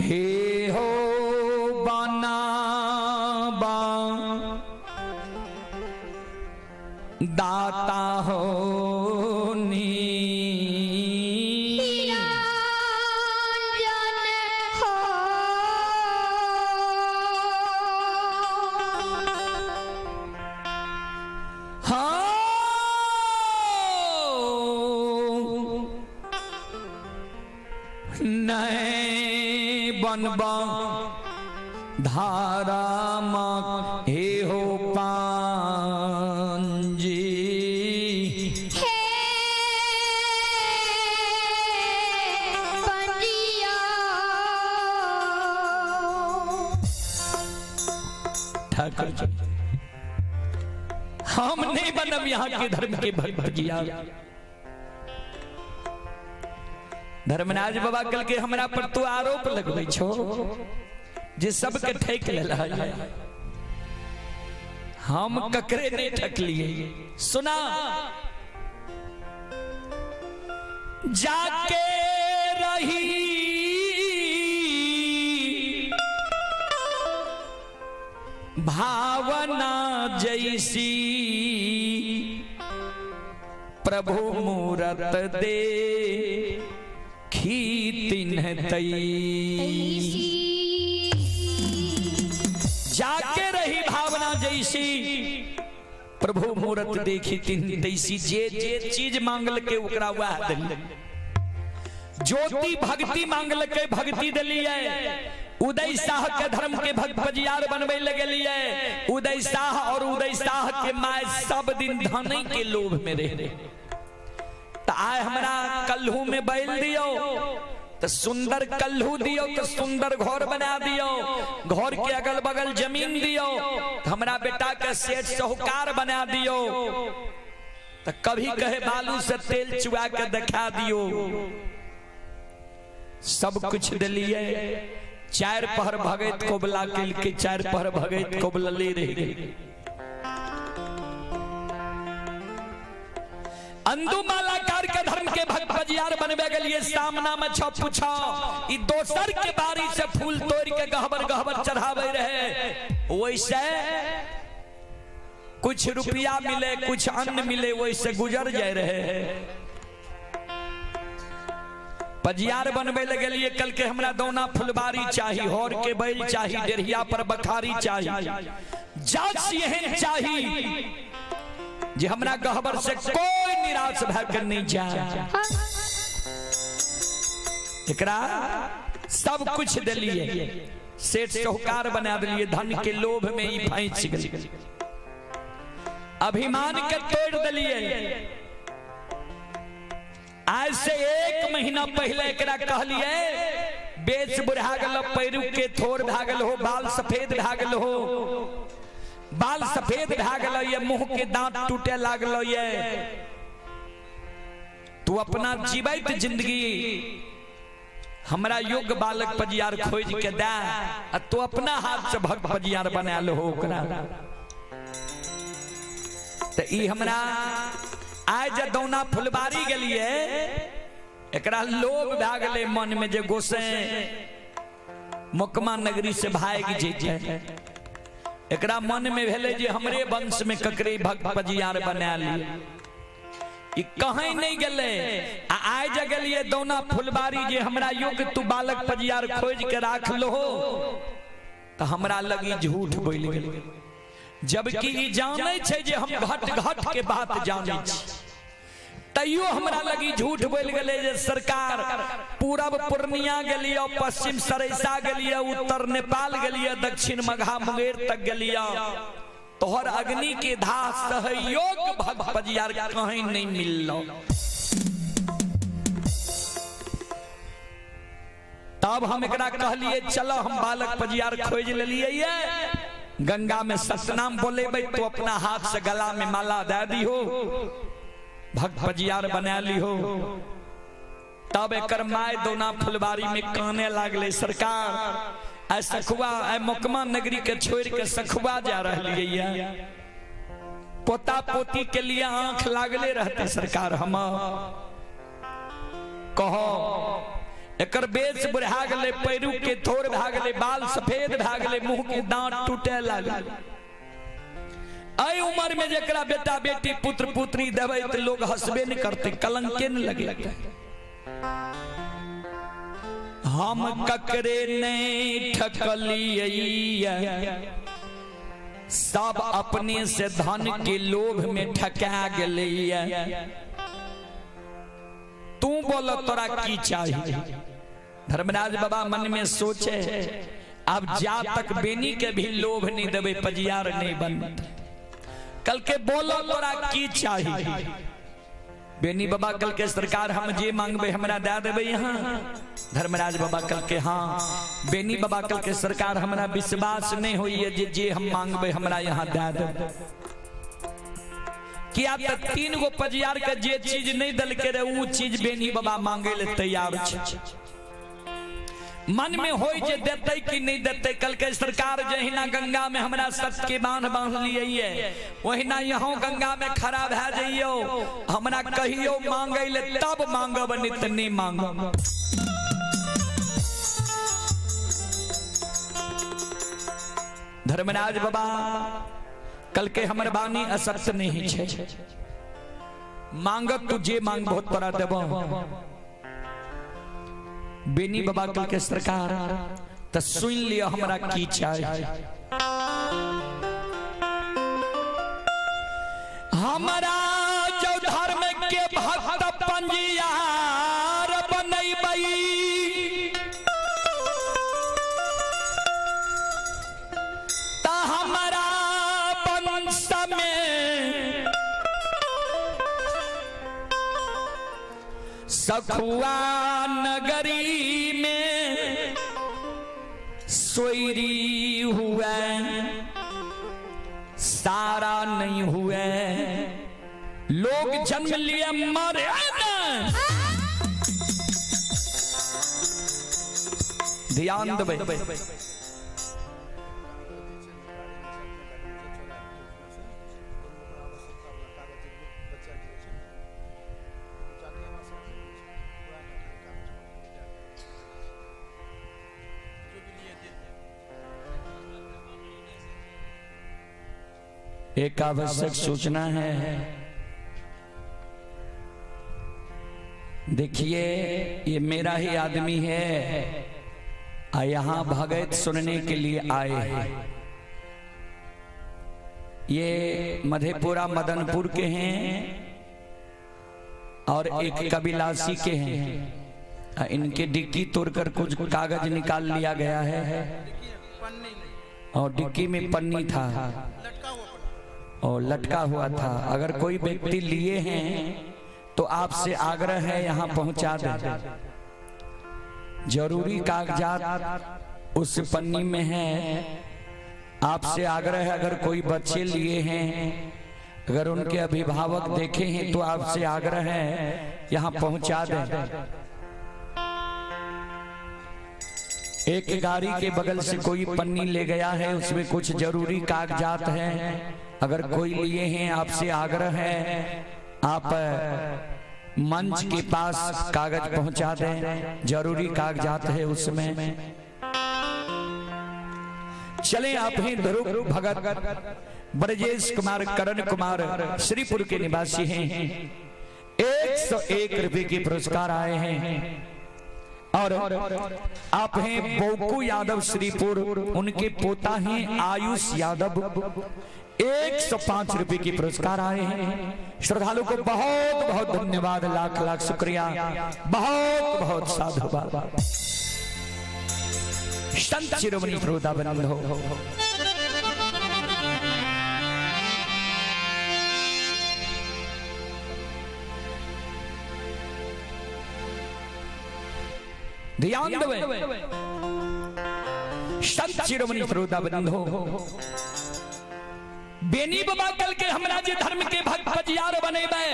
हे हो बनाबा दाता हो नी निरंजन हो। हाँ नहीं बनबा धारा माँ हे हो पांजी। हे पंजिया। ठाकुर जी, हम नहीं बनब यहाँ के धर्म के भक्त जिया। धर्मराज बाबा कल के हमरा पर तू आरोप लगबै छो जे सबके ठेक लेल है। हम ककरे नहीं ठकलिए। सुना, जाके रही भावना जैसी प्रभु मूरत दे तिन्ह तई। जाके रही भावना जैसी प्रभु मूरत देखी तिन्ह तैसी। जे जे चीज मांगल के ओकरा वह दिली। ज्योति भक्ति मांगल के भक्ति दिलिए। उदय शाह के धर्म के भक्त पजियार बनबे लगलिए। उदय शाह और उदय शाह के my सब दिन धन के लोभ में रहे। त आय हमरा कल्हू में बैल दियो तो सुंदर कल्हू दियो, तो सुंदर घर बना दियो, घर के अगल बगल जमीन दियो, तो हमरा बेटा के सेठ साहूकार बना दियो, तो कभी कहे बालू से तेल चुआ के दिखा दियो। सब कुछ दिलिए। चार पहर भगत कोबला के चार पहर भगत कोबला ले रह गई। अंदू मालाकार के धर्म के भक्त बजियार बनबे गेलिए। सामना में छ पूछो ई दोसर के बारी से फूल तोड़ के गहबर गहबर चढ़ावे रहे, वैसे कुछ रुपया मिले कुछ अन्न मिले वैसे गुजर जाए रहे। पजियार बनबे लगे गेलिए। कल के हमरा दौना फुलबारी चाही, हर के बैल चाही, डेढ़िया पर बखारी चाही, जाच एहन चाही जे हमरा गहबर से कोई निराश भए के नहीं जाए। एकरा सब कुछ दिलिए, सेठ साहूकार बना दिलिए। धन के लोभ में ई फंस गेल, अभिमान के तोड़ दिलिए। आज से 1 महीना पहले एकरा कहलिए बेच बुढ़ा गेल, पैरू के थोर भए गेल हो, बाल सफेद भए गेल हो, बाल सफेद भए गेल ये, मुंह के दांत टूटे लागल ये, तू अपना जीवित जिंदगी हमरा योग्य बालक पजियार खोज के दे आ तू अपना हाथ से भक्त पजियार बना लो ओकरा। त ई हमरा आइ जे दौना फुलबारी गेलिए एकरा लोभ भए गेलै मन में जे गोसे मोकमा नगरी से भागि जैते। एकरा मन में भेलै जे हमरे वंश में ककरे भक्त पजियार बना लिये। ई कहीं नहीं गेलै। आ आइ जे गेलिए दौना फुलबारी जे हमरा योग्य तू बालक पजियार खोज के राख लो, तो हमरा लगी झूठ बोलि गेलै। जबकि ई जानै छै जे हम घट घट के बात जानै छी, तैयो हमरा लगी झूठ बोलि गेलै जे सरकार पूरब पूर्णिया गेलियो, पश्चिम सरैसा गेलियो, उत्तर नेपाल गेलियो, दक्षिण मघा मुंगेर तक गेलियो, तोहर अग्नि के धाह सहयोग भक्त पजियार कहीं नहीं मिललो। तब हम एकरा कहलिए चलो हम बालक पजियार खोज लेलिए ये, गंगा में सतनाम बोलेबै तो अपना हाथ से गला में माला दे दिहो, भक्त पजियार बना लिहो। तब एकर my दौना फुलबारी में काने लागले, सरकार ऐ सखुआ ऐ मोकमा नगरी के छोड़ के सखुआ जा रही है, पोता पोती के लिए आंख लागले रहते सरकार। हम कहो एकर बेस बुढ़ा गेलै, पैरू के थोर भए गेलै, बाल सफेद भए गेलै, मुंह के दांत टूटे लागल। एहि उम्र में जकरा बेटा बेटी पुत्र पुत्री देबै तऽ लोग हंसबे नहीं करते, कलंके नहीं लगेतै। हम ककरे नहीं ठकलियै, सब अपने से धन के लोभ में ठका गेलैया। तू बोल तोरा की चाहिए? धर्मराज बाबा मन में सोचे, अब जा तक बेनी के भी लोभ नहीं देवे पजियार नहीं बनते। कल के बोलो तोरा की चाहिए? बेनी बाबा कल के सरकार हम जे मांगबे हमरा दे देबे यहाँ। धर्मराज बाबा कल के हाँ। बेनी बाबा कल के सरकार हमरा विश्वास नहीं होइए जे जे हम मांगबे हमरा यहाँ दे देबे। किया त 3 गो पजियार के जे चीज नहीं दलके रहे उ चीज बेनी बाबा मांगे ले तैयार छे। मन में होय जे देते कि नहीं देते। कल के सरकार जहिना गंगा में हमरा सत के बांध बांध लिए वहिना यहाँ गंगा में खड़ा भए जइयो, हमरा कहियो मांगे ले तब मांगब नहीं त नहीं मांगब। धर्मराज बाबा कल के हमर बानी असत्य नहीं छे, मांगत तू जे मांगबो तोरा देबो। बेनी बाबा कल के सरकार त सुन लियो हमरा की चाहिए। हमरा जो धर्म के भक्त पंजियार बनैबै, त हमरा वंश में सखुआ नगरी में सोयरी हुए, सारा नहीं हुए, लोग जन्म लिए मरे न। ध्यान देबै। एक आवश्यक सूचना है, देखिए ये मेरा ही आदमी है, यहाँ भगत सुनने के लिए आए हैं। ये मधेपुरा मदनपुर के हैं और एक कबिलासी के हैं। इनके डिक्की तोड़कर कुछ कागज निकाल लिया गया है और डिक्की में पन्नी था और लटका हुआ था। अगर कोई व्यक्ति लिए हैं तो आपसे आग्रह है यहाँ पहुंचा दें। जरूरी कागजात उस पन्नी में है। आपसे आग्रह है अगर कोई बच्चे लिए हैं, अगर उनके अभिभावक देखे हैं तो आपसे आग्रह है यहाँ पहुंचा दें। एक गाड़ी के बगल से कोई पन्नी ले गया है, उसमें कुछ जरूरी कागजात हैं। अगर कोई लिए हैं आपसे आग्रह है आप मंच के पास कागज पहुंचा दें, जरूरी कागजात है उसमें। चले आप हैं ध्रुव भगत ब्रजेश कुमार करण कुमार श्रीपुर के निवासी हैं। 101 रुपए के पुरस्कार आए हैं। और आप हैं बोकू यादव श्रीपुर, उनके पोता हैं आयुष यादव, 105 रुपए के पुरस्कार आए हैं। श्रद्धालु को बहुत बहुत धन्यवाद, लाख लाख शुक्रिया, बहुत बहुत साधुवाद। संत शिरोमणि श्रोता बंधो, ध्यान देवे। संत शिरोमणि श्रोता बंधो, बेनी बाबा कल के हमरा जे धर्म के भक्त पजियार बनेबे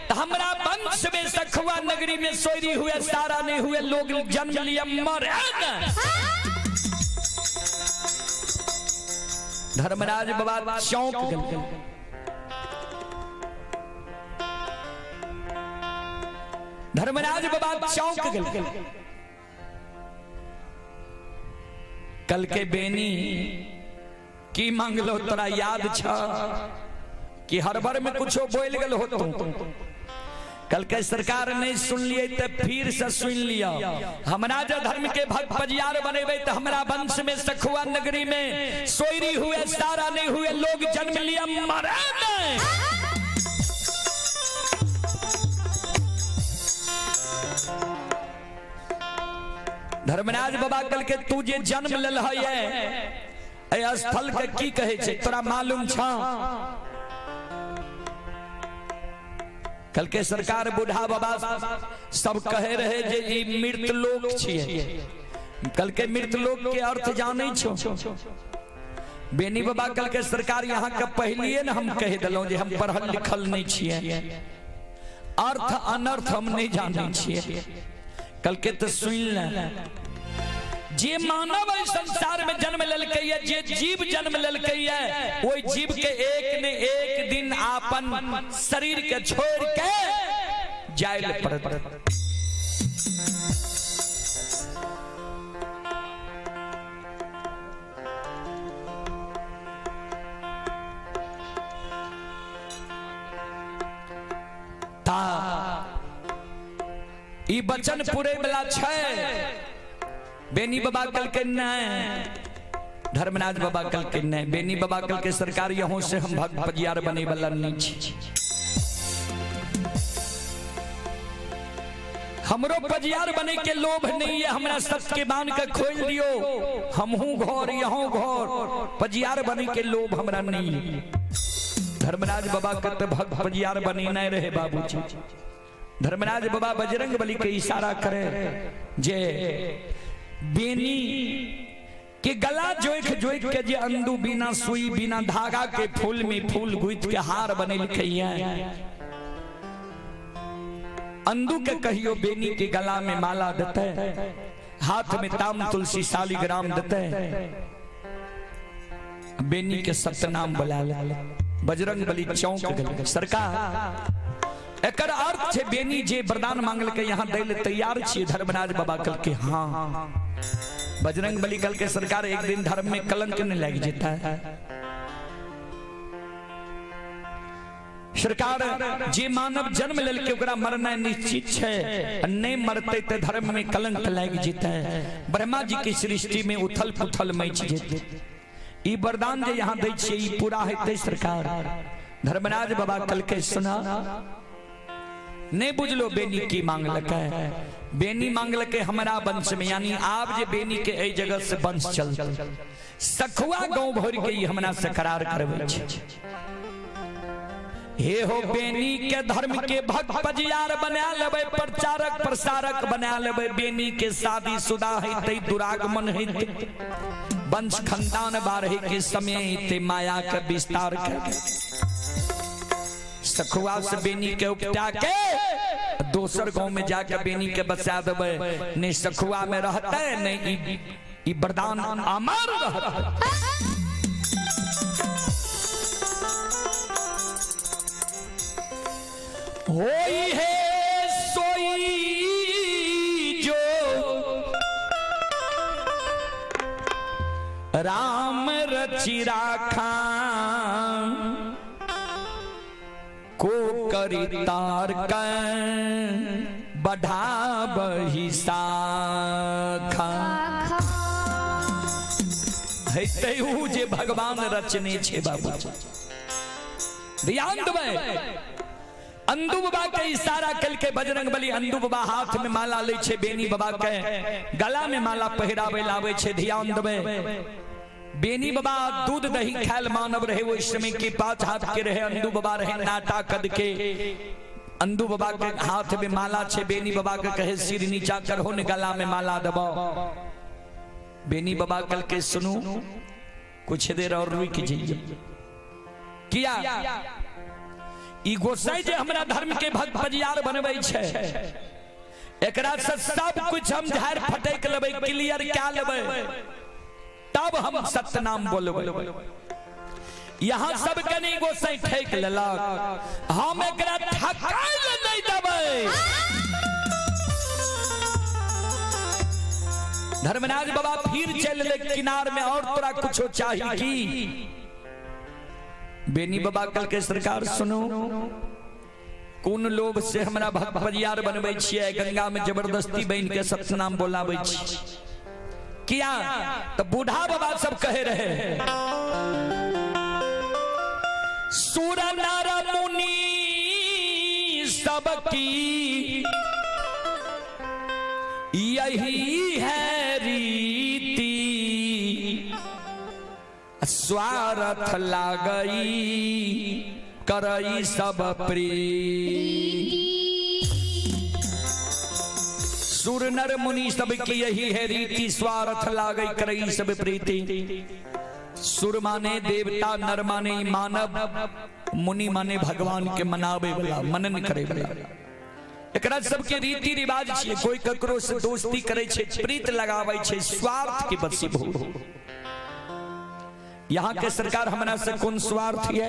त हमरा वंश में सखुआ नगरी में सोयरी हुए, सारा नहीं हुए, लोग जन्म लिए मरे। धर्मराज बाबा चौंक गए। धर्मराज बाबा चौंक गए। कल के बेनी की मांगलो तोरा याद छ कि हर में कुछो बोल गल हो तू। कल के सरकार नहीं सुन लिए तो फिर से सुन लिया। हमरा जो धर्म के भक्त पजियार बनेबे तो हमरा वंश में सखुआ नगरी में सोयरी हुए सारा नहीं हुए लोग जन्म लिया मरे नहीं। धर्मराज बाबा कल के तू जे जन्म लेल है ए स्थल के की कहे छे तोरा मालूम छ? कल के सरकार बूढ़ा बाबा सब कहे रहे जे ई मृत लोक छिए। कल के मृत लोक के अर्थ जानै छो? बेनी बाबा कल के सरकार यहाँ के पहलिए न हम कह दिलौं जे हम पढ़ल लिखल नहीं छिए, अर्थ अनर्थ हम नहीं जानै छिए। कल के तो सुन ले, जे मानव एहि संसार में जन्म लेलकै है, जे जीव जन्म लेलकै है, ओहि जीव के एक ने एक दिन आपन शरीर के छोड़ के जाय ले पड़त। ता ई वचन पूरे वाला छै। बेनी बाबा कल के नहीं, धर्मराज बाबा कल के नहीं, बेनी बाबा कल के सरकार यहों से हम भक्त पजियार बने वाला नहीं छी। हमरो पजियार बने के लोभ नहीं है, हमरा सबके बांध के खोल दियो, हमहू घर यहों घर, पजियार बने के लोभ हमरा नहीं है। धर्मराज बाबा के तो भक्त पजियार बने नहीं रहे बाबूजी। धर्मराज बाबा बजरंग बली के इशारा करे जे बेनी के गला जोइख जोइख के जे अंदू बिना सुई बिना धागा के फूल में फूल गुथ के हार बनेलकै है, अंदू के कहियो बेनी के गला में माला देते, हाथ में ताम तुलसी शालिग्राम देते, बेनी के सतनाम बुला ले। बजरंग बली चौंक गए। सरकार एकर अर्थ छे बेनी जे वरदान मांगल के यहाँ दै ले तैयार छिए। धर्मराज बाबा कल के हाँ। बजरंग बली कल के सरकार एक दिन धर्म में कलंक नहीं लग जेता है। सरकार जे मानव जन्म लेलकै ओकरा मरना निश्चित छै, नहीं मरते तो धर्म में कलंक लग जेता है। ब्रह्मा जी की सृष्टि में उथल पुथल मच जेतै। ई वरदान जे यहाँ दै छियै ई पूरा हेतै सरकार। धर्मराज बाबा कल के सुना नहीं बुझलो बेनी की मांगलकै। बेनी मांगलकै हमरा वंश में, यानी आप जे बेनी के एहि जगह से वंश चल सखुआ गांव भर के ई हमरा से करार करबै छै। हे हो बेनी के धर्म के भक्त पजियार बना लेबै, प्रचारक प्रसारक बना लेबै, बेनी के शादी शुदा हेतै, दुरागमन हेतै, वंश खानदान बाढ़े के समय हेतै, माया के विस्तार के सखुआ से बेनी के उपटा के दोसर गांव में जाके बेनी के बसा देबै। नहीं सखुआ में रहते, नहीं ई वरदान अमर रहते। होई है सोई जो राम रचि राखा को करी तार बढ़ा बही शाखा। हेतै ऊ जे भगवान रचने छे बाबू, ध्यान देबै। अंदू बाबा के इशारा कल के बजरंग बली अंदू बाबा हाथ में माला लै छे, बेनी बाबा के गला में माला पहिरावे लावे छे। ध्यान देबै, बेनी बाबा दूध दही खायल मानव रहे ओहि समय के 5 हाथ के रहे। अंदू बाबा रहे नाटा कद के। अंदू बाबा के हाथ में माला छे, बेनी बाबा के कहे सिर नीचा करहो ने गला में माला दबाओ। बेनी बाबा कल के सुनू कुछ देर और रुक जाइए। किया ई गोसाई जे हमरा धर्म के भक्त पजियार बनबै छे, एकरा से सब कुछ हम झाड़ फटक लेबै, क्लियर क्या लेबै, तब हम सत्यनाम बोलबै। यहाँ सब के नहीं गोसाई ठेक लेलक, हम एकरा ठकाय ले नहीं देबै। धर्मराज बाबा फिर चल ले किनार में, और तोरा कुछो चाही की? बेनी बाबा कल के सरकार सुनो, कोन लोभ से हमरा भक्त परियार बनबै छियै, गंगा में जबरदस्ती बन के सतनाम बोलाबै छी किया? तो बूढ़ा बाबा सब कहे रहे, सुर नर मुनि सबकी यही है रीति, स्वार्थ लागई करई सब प्रीति। सुर नर मुनि सबकी यही है रीति, स्वार्थ लागई करई सब प्रीति। सुर माने देवता, नर माने मानव, मुनि माने भगवान के मनावे वाला, मनन करे वाला। एकरा सबके रीति रिवाज छियै, कोई ककरो से दोस्ती करे छै, प्रीत लगावे छै, स्वार्थ के बसीभूत। यहाँ के सरकार हमरा से कोन स्वार्थ है?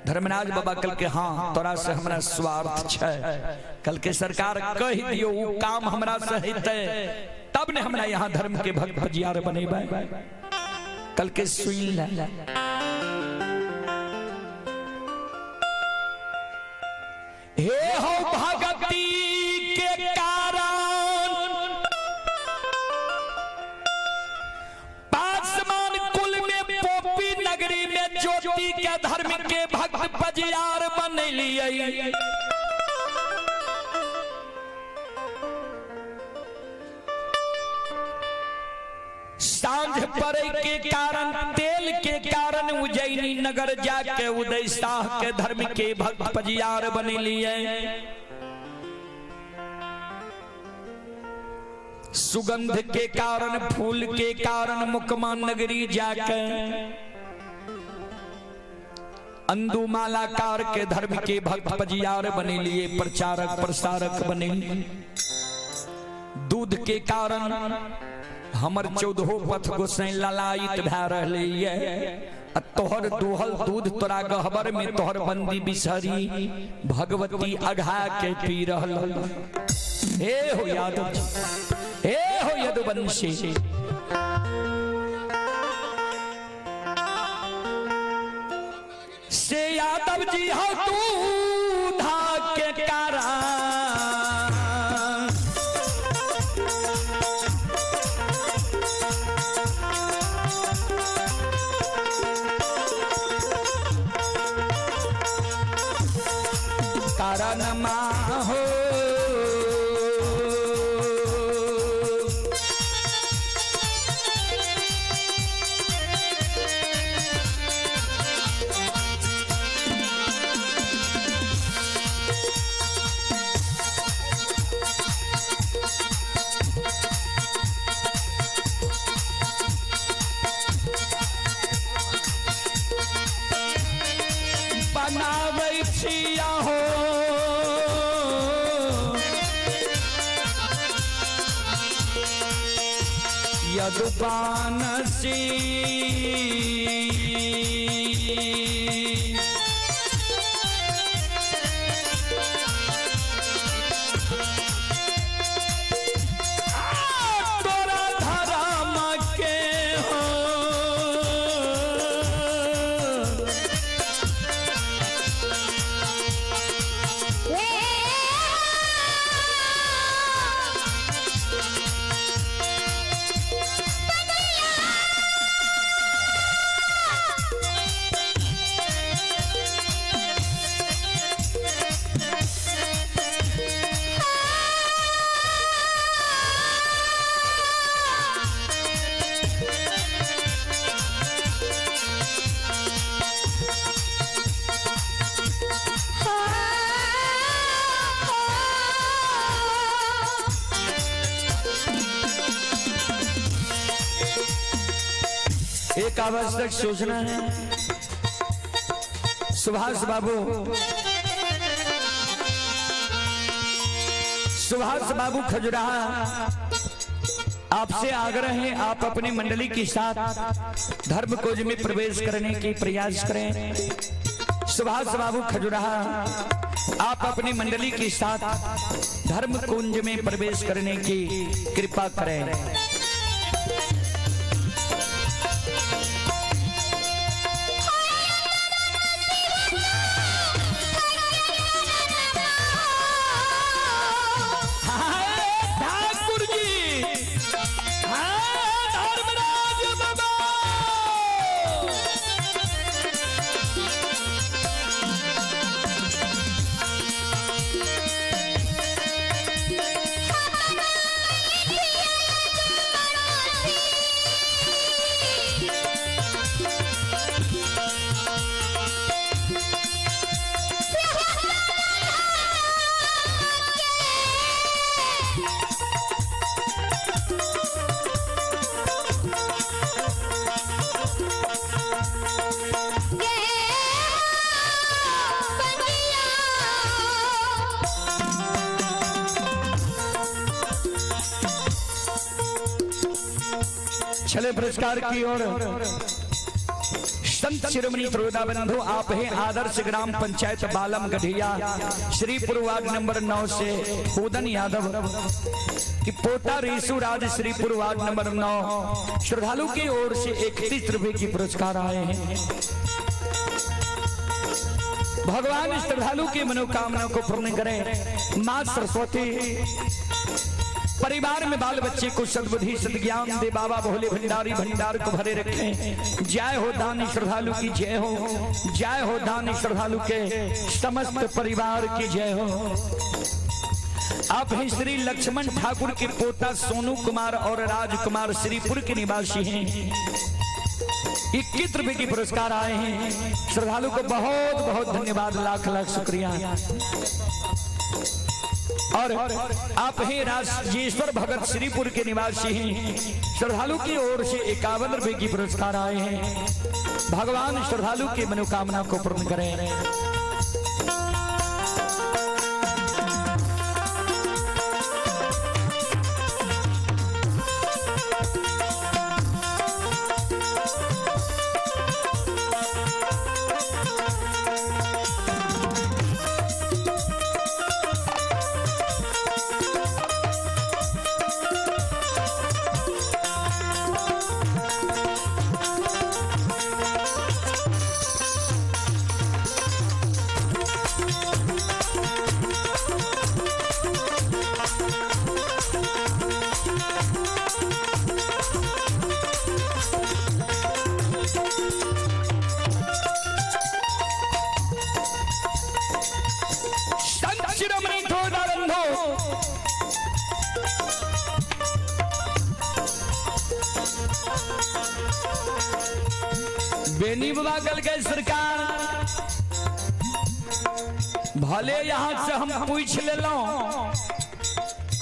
धर्मराज बाबा कल के हाँ तोरा से हमरा स्वार्थ छै। कल के सरकार कह दियो उ काम हमरा से हेतै तब ने हमरा यहाँ धर्म के भक्त भजियार बनेबै। कल के सुन ले, हे हो भगती के कारण पासमान कुल में पोपी नगरी में ज्योति के धर्म के भक्त बजियार बनेलियै। सांझ पड़े के कारण, तेल के कारण उज्जैनी नगर जाके उदय शाह के धर्म के भक्त पजियार बनेलियै। सुगंध के कारण, फूल के कारण मुकमा नगरी जाके अंदू मालाकार के धर्म के भक्त पजियार बनेलिए, प्रचारक प्रसारक बनेलिए। दूध के कारण हमर चौदहो पथ गोसाई ललायित भए रहले ये, आ तोहर दोहल दूध तोरा गहबर में तोहर बंदी बिसहरी भगवती अघा के पी रहल। हे हो यादव जी, हे हो यदुवंशी, से यादव जी हो दूधा के कारण कारण माँ हो बनाबै छिया हो यदुपानसी तोरा धर्म के हो एक आवश्यक सूचना है, सुभाष बाबू, सुभाष बाबू खजुराहा, आपसे आग्रह है आप अपनी मंडली के साथ धर्म कोज में प्रवेश करने की प्रयास करें। सुभाष बाबू खजुराहा, आप अपनी मंडली के साथ धर्म कुंज में प्रवेश करने की कृपा करें। गे बंजिया। छले पुरस्कार की ओर संत शिरोमणि त्रोदा बंधु आप हैं आदर्श ग्राम पंचायत बालम गढ़िया श्रीपुर वार्ड नंबर 9 से कूदन यादव कि पोता रेसू राज श्रीपुर वार्ड नंबर 9 श्रद्धालु की ओर से 31 रुपए की पुरस्कार आए हैं। भगवान श्रद्धालु की मनोकामना को पूर्ण करें। माँ सरस्वती परिवार में बाल बच्चे को सद्बुद्धि सद्ज्ञान दे। बाबा भोले भंडारी भंडार को भरे रखें। जय हो दानी श्रद्धालु की जय हो, जय हो दानी श्रद्धालु के समस्त परिवार की जय हो। आप हैं श्री लक्ष्मण ठाकुर के पोता सोनू कुमार और राजकुमार श्रीपुर के निवासी हैं। 21 रुपए की पुरस्कार आए हैं। श्रद्धालु को बहुत बहुत धन्यवाद, लाख लाख शुक्रिया। और आप हैं राजेश्वर भगत श्रीपुर के निवासी हैं। श्रद्धालु की ओर से 51 रुपए की पुरस्कार आए हैं। भगवान श्रद्धालु की मनोकामना को पूर्ण करें। संत शिरोमणि थोड़ा बेनी बाबा कल गए सरकार, भले यहाँ से हम पूछ लेलहुं,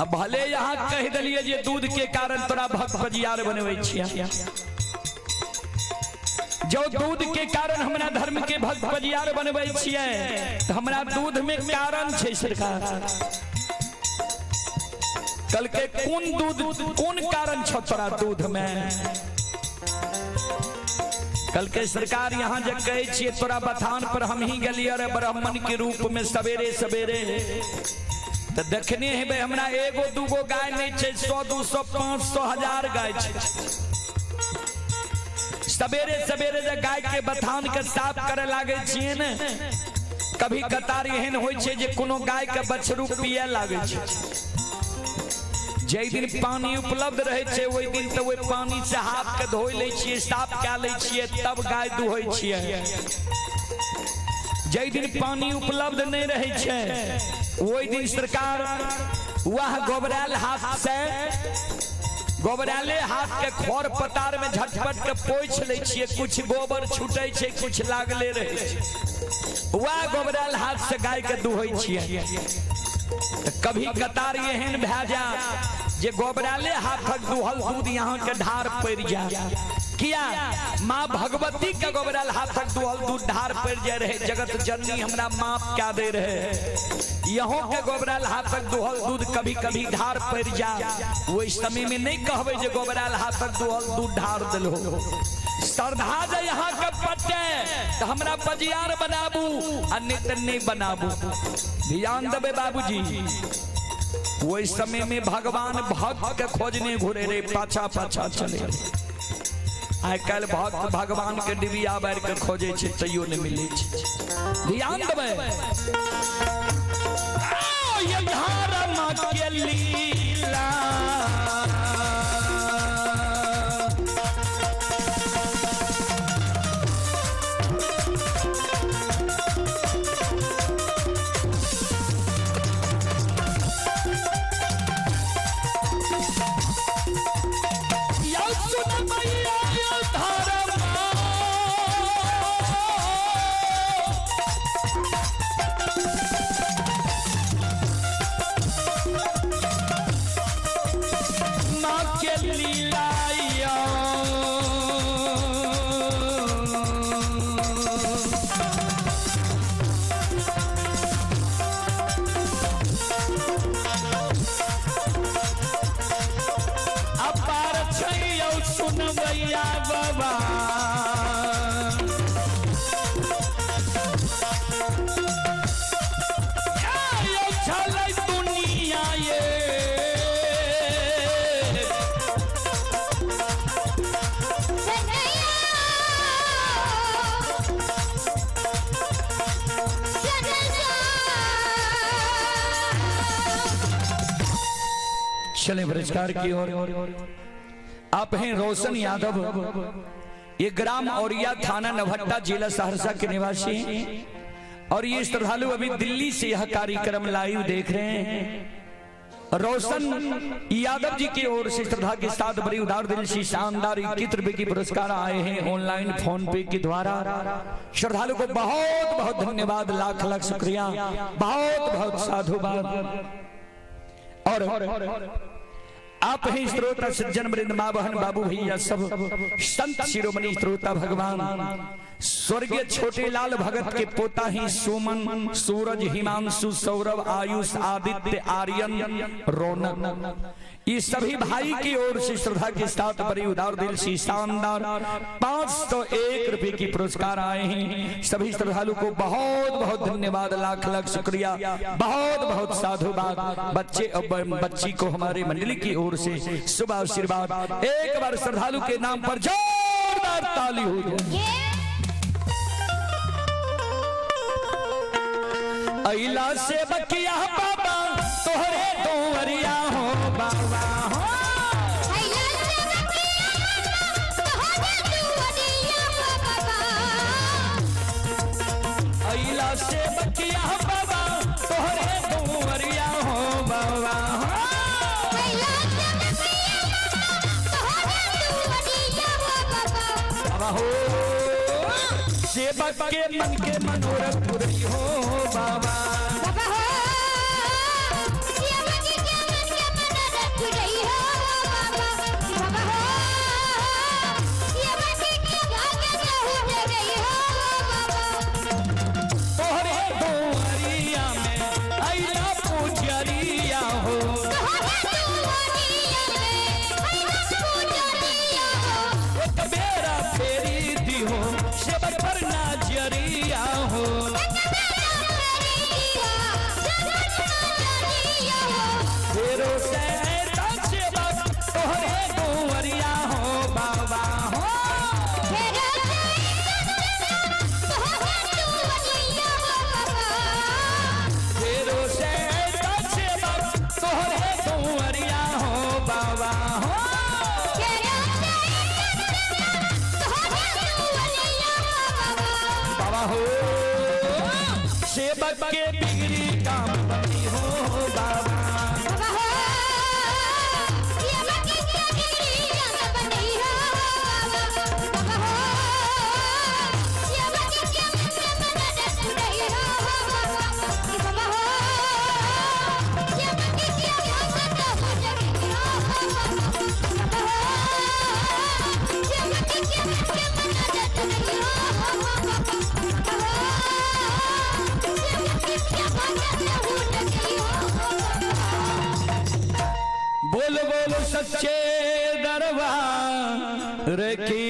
अब भले यहाँ कह दिलिए जे दूध के कारण तोरा भक्त बजियार बनबै छियै। जो दूध के कारण हमरा धर्म के भक्त बजियार बनबै छियै तऽ हमरा दूध में कारण छै सरकार। कल के कोन दूध कोन कारण छौ तोरा दूध में? कल के सरकार यहाँ जे कहै छियै तोरा बथान पर हम ही गेलियै रे ब्राह्मण के रूप में सवेरे सवेरे, तऽ देखने हेबै हमरा एगो दूगो गाय नहि छै, 100 200 500 1000 गाय छै। सवेरे सवेरे जे गाय के बथान के साफ करे लागे छियै ने, कभी कतार एहन होइ छै जे कोनो गाय के बछरू पिए लागे छै। जाहि दिन पानी उपलब्ध रहै छै ओहि दिन तऽ ओहि पानी से हाथ के धोइ लै छियै, साफ कए लै छियै, तब गाय दुहै छियै। जाहि दिन पानी उपलब्ध नहि रहै छै ओहि दिन सरकार वह गोबरायल हाथ से गोबराले हाथ के खर पतार में झटपट के पोछि लै छियै, कुछ गोबर छूटै छै कुछ लागले रहै छै, वह गोबरायल हाथ से गाय के दुहै छियै। तऽ कभी कतार एहन भए जाय जे गोबराले हाथक दुहल दूध यहाँ के ढार पड़ि जाय। किया माँ भगवती के गोबराल हाथक दुहल दूध ढार पड़ि जाय रहे, जगत जननी हमरा माफ क्या दे रहे। यहों के गोबराल हाथक दुहल दूध कभी कभी ढार पड़ि जाय, ओहि समय में नहीं कहबै जे गोबराल हाथक दुहल दूध ढार देलहो। श्रद्धा जे यहाँ के पटे तऽ हमरा बजियार बनाबू आ नहीं तऽ नहीं बनाबू। ध्यान देबै बाबूजी, ओहि समय में भगवान भक्त के खोजने घुरे रे, पाछा पाछा चले। आइ काल्हि भक्त भगवान के डिबिया बारि के खोजे छै तैयो नहि मिलै छै। ध्यान देबै। आओ, ये धर्म के लीला यौ सुन मैया यौ धर्म। लीला यौ। अपार छै यौ सुनबैया बाबा। यौ छलै दुनिया ये। चले पुरस्कार की ओर। आप हैं रोशन यादव, ये ग्राम औरिया, थाना नवहट्टा, जिला सहरसा के निवासी हैं और ये श्रद्धालु अभी दिल्ली से यह कार्यक्रम लाइव देख रहे हैं। रोशन यादव जी की ओर से श्रद्धा के साथ बड़ी उदार दिल से शानदार 21 रुपए की पुरस्कार आए हैं ऑनलाइन फोन पे के द्वारा। श्रद्धालु को बहुत बहुत धन्यवाद, लाख लाख शुक्रिया, बहुत बहुत साधुवाद। और आप ही श्रोता सज्जन वृंद, माँ बहन बाबू भैया सब संत शिरोमणि श्रोता भगवान स्वर्गीय छोटे लाल भगत के पोता ही सुमन, सूरज, हिमांशु, सौरभ, आयुष, आदित्य, आर्यन, रौनक, ये सभी भाई की ओर से श्रद्धा के साथ बड़ी उदार दिल से शानदार 501 रुपए की पुरस्कार आए हैं। सभी श्रद्धालु को बहुत बहुत धन्यवाद, लाख लाख शुक्रिया, बहुत बहुत साधुवाद। बच्चे और बच्ची को हमारे मंडली की ओर से शुभ आशीर्वाद। एक बार श्रद्धालु के नाम पर जोरदार ताली हो जाए। अइला से बकिया बाबा तोहरे दोवरिया हो बाबा हो। अइला से बकिया बाबा तोहरे दोवरिया हो बाबा हो। बाबा हो, सेवक के मन के मनोरथ पुरई हो बाबा। तोहरे दोवरिया में अइला पुजरिया हो। एक बेरा फेरी दिहो सेवक पर नाजरिया हो। फेरो से सेवक तोहरे दोवरिया हो बाबा हो। फेरो से सेवक तोहरे दोवरिया हो बाबा हो। बाबा हो, सेवक के बिगड़ी काम बनी हो बाबा। बोल बोल सच्चे दरबार की।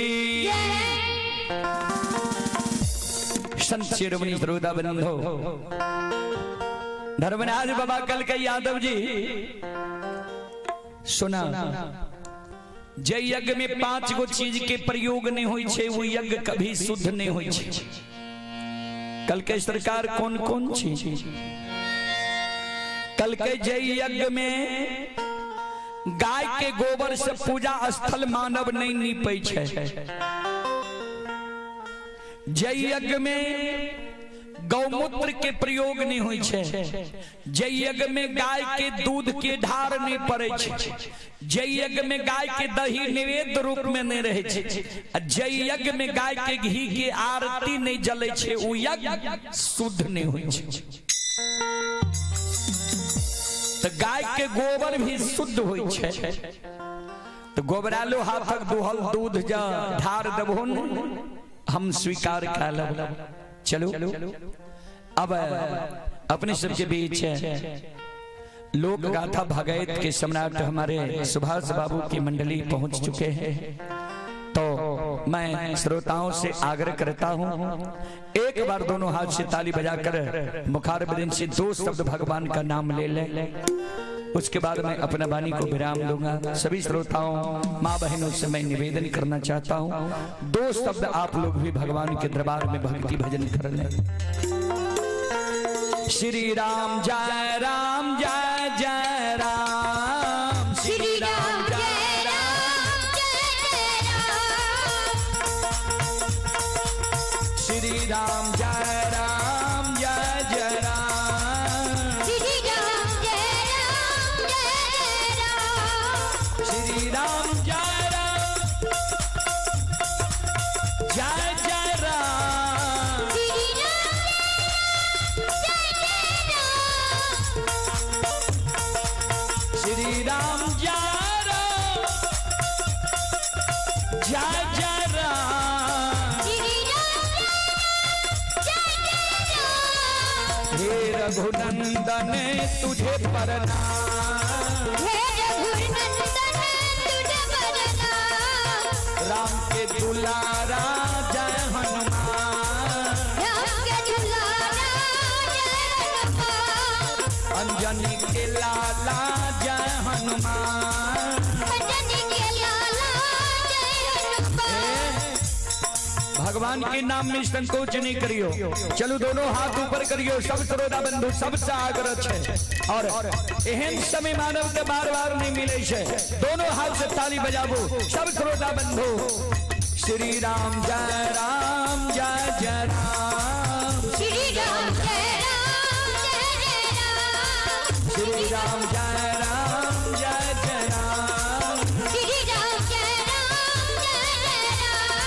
संत शिरोमणि श्रोता बंधो धर्मराज बाबा कल के यादव जी सुना, जे यज्ञ में 5 गो चीज के प्रयोग नहीं होई छे वो यज्ञ कभी शुद्ध नहीं होई छे। कल के सरकार कौन कौन चीज? कल के जय यज्ञ में गाय के गोबर से पूजा स्थल मानव नहीं नीपै छे। जय यज्ञ में गौमूत्र के प्रयोग नहीं होई छे। जय यज्ञ में गाय के दूध के ढार नहीं पड़े छे। जय यज्ञ में गाय के दही नैवेद्य रूप में नहीं रहे छे। जय यज्ञ में गाय के घी के आरती नहीं जले छे, उ यज्ञ शुद्ध नहीं होई छे। तो गाय के गोबर भी शुद्ध होई छे तो गोबरालो हाथक दुहल दूध जा ढार देबहो ने हम स्वीकार कर लब। चलो अब अपने सबके बीच लोक गाथा भगैत के सम्राट हमारे सुभाष बाबू की मंडली पहुंच चुके हैं। तो मैं श्रोताओं से आग्रह करता हूं, एक बार दोनों हाथ से ताली बजाकर मुखारबिंद से दो शब्द भगवान का नाम ले लें। उसके बाद मैं अपना वाणी को विराम दूंगा। सभी श्रोताओं माँ बहनों से मैं निवेदन करना चाहता हूं, दो शब्द आप लोग भी भगवान के दरबार में भक्ति भजन कर लें। श्री राम जय राम जय जय राम, श्री राम जय राम जय जय राम, श्री राम जय राम जय जय राम, श्री राम जय राम जय जय राम, श्री राम जय राम जय जय राम, श्री राम जय जय राम, श्री राम जय राम जय जय राम, श्री राम जय जय राम। हे रघुनंदन तुझे प्रणाम, हे रघुनंदन तुझे प्रणाम, राम के दुलारा जय हनुमान, राम के दुलारा जय हनुमान, अंजनी के लाला जय हनुमान। अंजनी के लाला जय हनुमान। भगवान के नाम में संकोच नहीं करियो। चलो दोनों हाथ ऊपर करियो। सब श्रोता बंधु सबसे आग्रह है और एहन समय मानव के बार बार नहीं मिले छे। दोनों हाथ से ताली बजाबो सब श्रोता बंधु। श्री राम जय राम जय जय राम, श्री राम जय राम जय जय राम, श्री राम जय राम जय जय राम, श्री राम जय राम जय जय राम,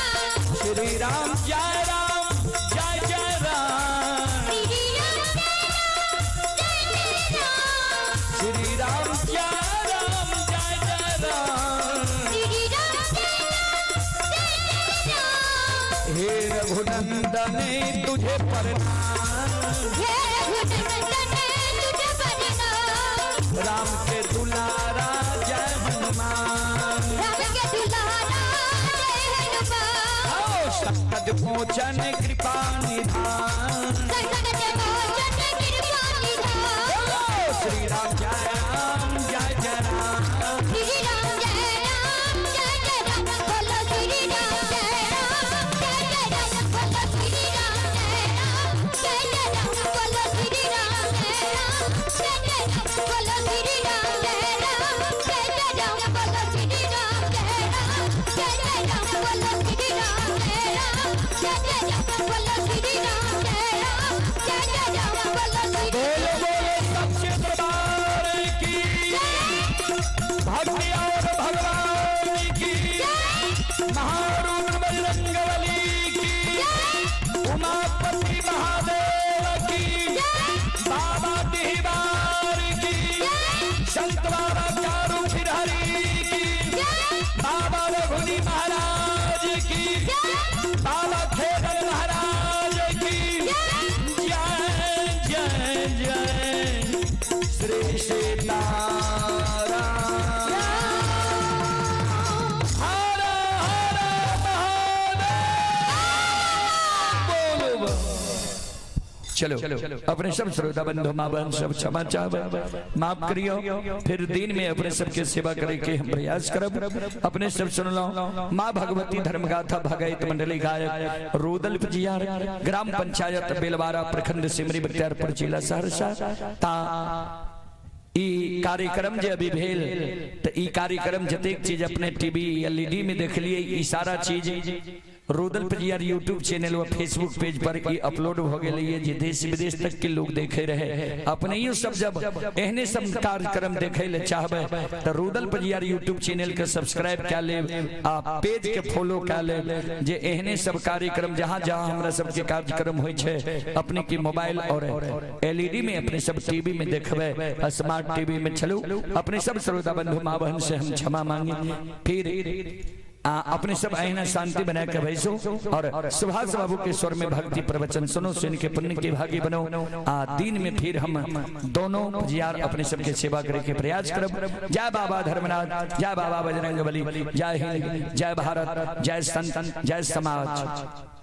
श्री राम जय राम जय जय राम, श्री राम जय राम जय जय राम, श्री राम जय राम जय जय राम, श्री राम जय राम जय जय राम। हे रघुनंदन तुझे प्रणाम, हे रघुनंदन तुझे प्रणाम, राम के दुलारा जय हनुमान, राम के दुलारा जय हनुमान, आओ संकट मोचन कृपा निधान, संकट मोचन कृपा निधान, बोलो श्री राम जय राम जय जय राम, श्री राम जय राम जय जय राम, बोलो श्री राम जय राम जय जय राम, बोलो श्री राम जय राम जय जय राम, बोलो श्री राम जय राम जय जय राम, बोलो श्री राम जय राम जय जय राम, बोलो श्री राम जय राम जय जय राम, बोलो श्री राम जय राम जय जय राम, बोलो श्री राम जय राम जय जय राम, बोलो श्री बोलो बोलो सच्चे दरबार की भक्ति और भगवान की, महारुद्र बजरंगबली की, उमापति महादेव की, बाबा दिवार की, संत बाबा चारू फिरहरी की, बाबा रघुनी महाराज की, बाबा खेदन महाराज की जय जय जय श्री सीताराम। हर हर महादेव। बोलो चलो अपने सब श्रोता बंधु माँ बहन सब क्षमा चाह माफ करियो। फिर दिन में अपने सबके सेवा करे के हम प्रयास करब। अपने सब सुन लो माँ भगवती धर्मगाथा भगैत मंडली गायक रोदल पजियार, ग्राम पंचायत बेलवारा, प्रखंड सिमरी बख्तियारपुर, जिला सहरसा। ता ई कार्यक्रम जे अभी भेल त ई कार्यक्रम जतेक चीज अपने टीवी एलईडी में देखलिए ई सारा चीज रुदल पजियार यूट्यूब चैनल व फेसबुक पेज पर ई अपलोड हो गेलै जे देश विदेश तक के लोग देखे रहे। अपने सब जब एहने सब कार्यक्रम देखे ले चाहबे तो रुदल पजियार यूट्यूब चैनल के सब्सक्राइब कए लेब आ पेज के फॉलो कए लेब, जे एहने सब कार्यक्रम जहां जहां हमरा सबके कार्यक्रम होइ छै अपने के मोबाइल और एलईडी में अपने सब टीवी में देखबे, स्मार्ट टीवी में। चलू, अपने सब श्रोता बंधु माँ बहन से हम क्षमा मांगी। फिर अपने सब अहिना शांति बना के बैसो और सुभाष बाबू के स्वर में भक्ति प्रवचन सुनो, सुन के पुण्य के भागी बनो। आ दिन में फिर हम दोनों जियार अपने सबके सेवा करे के प्रयास करब। जय बाबा धर्मनाथ, जय बाबा बजरंग बली, जय हिंद, जय भारत, जय संत, जय समाज।